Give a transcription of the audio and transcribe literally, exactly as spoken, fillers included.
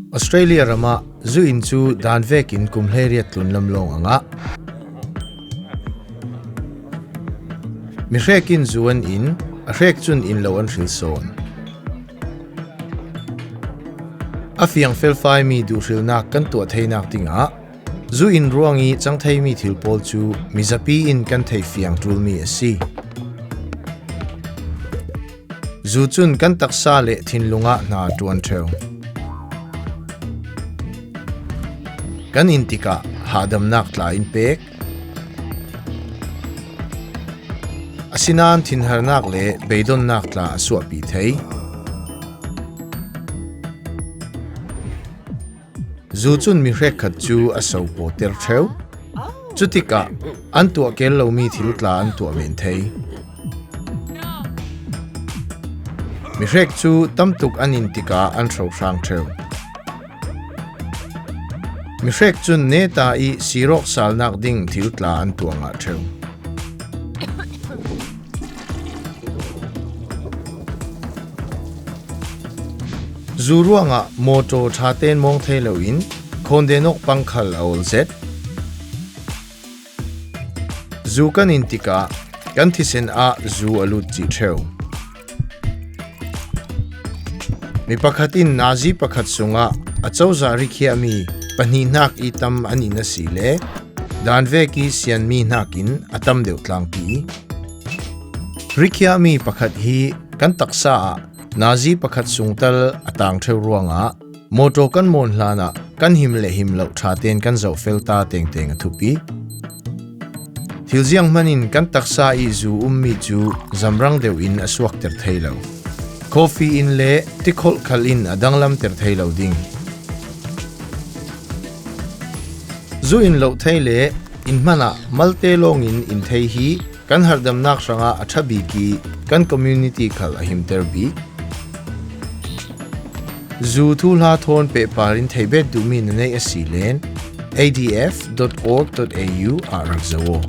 Australia ramah zu in cu dan vekin kum hleiriat tlun lam lawng a ngah. Mi hrek in zu an in, a hrek cun in lo an hril sawn. A fiang felfaimi duhhrilnak kan tuah theinak dingah zu in ruang i cang theimi thil pawl cu mizapi in kan theih fiang ṭulmi a si. Zu cun kan taksa le thinlung ah hna a ṭuan ṭheu. Kan in tikah hahdamnak tla in pek. Asinain thinharnak le beidonnak tla a suahpi thei. Zu cun mi hrekkhat cu a so pawter ṭheu. Cutikah an tuah kel lomi thil tla an tuah men thei. Mi hrek cu tamtuk an in tikah an hrohrang ṭheu. Mi hrek cun neta i sirawk salnak ding thil tla an tuah ngah ṭheu. Zu ruangah mawṭaw ṭha tein mawng thei loin khawnden awk pang khal a ol zet. Zu kan in tikah kan thisen ah zu a lut cih ṭheu. Mi pakhat in nazi pakhat sungah a cozah rikhiahmi pahnih hnak i tam an in a si le dan vek i sianmi hnakin a tam deuh tlangpi. Rikhiahmi pakhat hi kan taksa ah nazi pakhat sungtal a tang ṭheu ruangah mawṭaw kan mawn hlanah kan him le him loh ṭha tein kan zohfel ta tengteng a thupi. Thil zianghman in kan taksa i zu ummi cu zamrang deuh in a suakter thei lo. Coffee in le tikholh khal in a danglamter thei lo ding. Zu in loh thei le in hmanh ah malte lawngin in thei hi kan harhdamnak hrangah a ṭha bik i kan community khal a himter bik. Zu thuhla thawn pehpar in theihbet duhmi na neih a si len A D F dot org dot A U ah rak zoh aw.